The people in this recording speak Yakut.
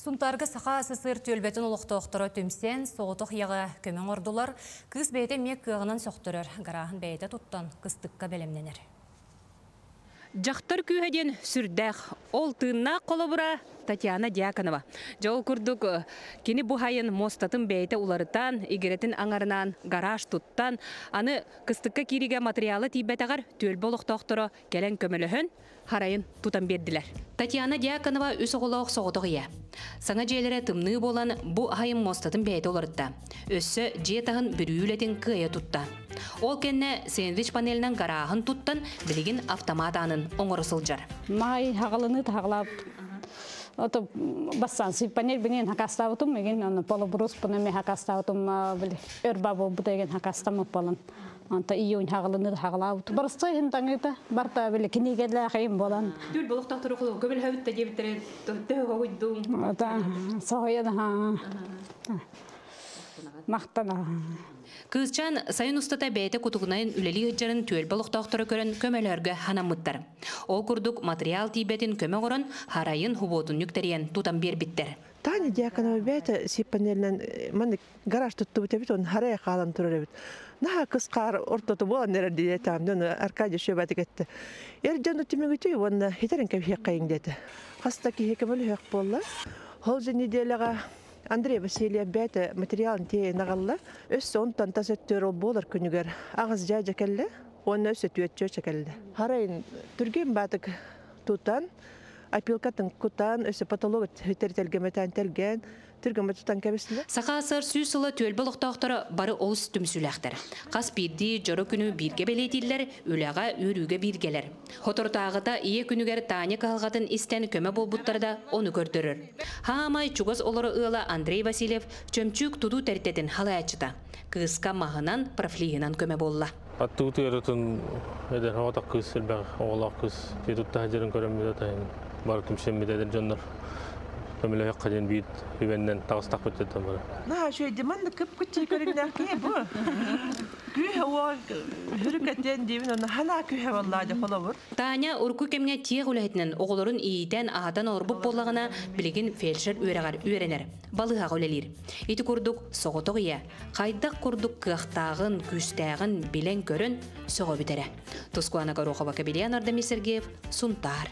Сунтаарга Саха СССР түөлбэтин олохтоохторо түмсэн, соҕотох ийэҕэ көмө оҥордулар. Кыыс бэйэтэ эмиэ кыаҕынан сөхтөрөр, гарааһын бэйэтэ туттан, кыстыкка бэлэмнэнэр. Дьахтар күүһэ диэн сүрдээх. Ол тыыннаах холобура Татьяна Дьяконова. Дьэ ол курдук кини бу хайын муостатын бэйэтэ уларытан, игирэтин аҥарынан гараж туттан, аны кыстыкка кииригэ материала тиийбэтэҕэр түөлбэ олохтоохторо кэлэн көмөлөһөн, харайын тутан биэрдилэр. Татьяна Дьяконова үс оҕолоох соҕотох ийэ. Саҥа дьиэлэрэ тымныы буолан, бу аһайын муостатын бэйэтэ уларытта. Өссө дьиэ таһын бүрүү үлэтин кыайа тутта. Ол кэннэ сэндвич панелинэн гарааһын туттан, билигин автомат аанын оҥоро сылдьар. Маай хаҕаланы таһаҕалаабыт. Ото бассан панель бинен хакастаабытым, мигин полубрус пунами хакастаабытым, били өрба болбут еген хакастамып болан. Анта июнь хаҕаланы хаҕалаабыт. Барыстай хинтаңыта барта били кинигеллээхейм болан. Түл болохтохтору холу көбүл хөбүт диэбиттере төһө хогуйдум. Ата соһуйан ха. Махтана. Кыысчаан сайын устата бэйэтэ кутугунайын үлэлии сылдьарын түөлбэ олохтоохторо көрөн көмөлөөргө ханаммыттар. Ол курдук материал тиийбэтин көмө оҥорон, харайын хубуотунньук тэрийэн тутан биэрбиттэр. Таня Дьяконова бэйэтэ сип панелинэн маннык гараж туттубут эбит, он харайа хаалан турар эбит. Наһаа кыс хаар ортото буолан эрэр диэтэ, дьону Аркадий Шөбатык этте. Эр дьону түмүгүтүй уонна хитерин кэбиһиэххэйиҥ диэтэ. Хаста киһи көмөлөһүөх буолла. Ол же неделяҕа Андрей Васильев бэйэтэ материалын тиэйэн аҕалла. Өссө онтон тас өттүгэр ол буолар күнүгэр аҕыс дьээдьэ кэллэ, уонна өссө түөрт чүөчэ кэллэ. Харайын түргэн баатык тутан, опилкатын кутан, өссө потолок тэлгэмэтэн тэлгэн, түргэн тутан кэбистилэр. Саха АССР 100 сыла түөлбэ олохтоохторо бары олус түмсүүлээхтэр. Хас биирдии дьоро күнү бииргэ бэлиэтииллэр, үлэҕэ, үөрүүгэ бииргэлэр. Хоторутааҕыта ийэ күнүгэр Таня кыһалҕатын истэн көмө буолбуттара да ону көрдөрөр. Хаамай чугас олоро ыала Андрей Васильев чөмчүүк тутуу тэрилтэтин халаяччыта. Кыыска маһынан, профлиһынан көмө буолла. Аттыбыт ыарытын эдэр оҕотох кыыс элбэх оҕолоох кыыс тутта сылдьарын көрөммүт атайын бары түмсэммит эдэр дьоннор көмөлөһүөххэ диэн биир үбэннэн таҕыстахпыт деттен бары. Наһаа үчүгэй маннык кып-кыччы көрүҥнээх киһи бу. Күүһэ уо хүрүкэтиэн диибин онно ханаа күүһэ боллаа дьэ холобур. Таня урукку кэмҥэ тиэх үлэһитинэн оҕолорун иитэн, аһатан олорбут буоллаҕына, билигин фельдшер үөрэҕэр үөрэнэр, балыыһаҕа үлэлиир. Ити курдук соҕотох ийэ хайдах курдук кыахтааҕын, күүстээҕин билэн көрөн сөҕөбүт эрэ. Тускуана Горохова, Кабельян Ардамир Сергеев, Сунтаар.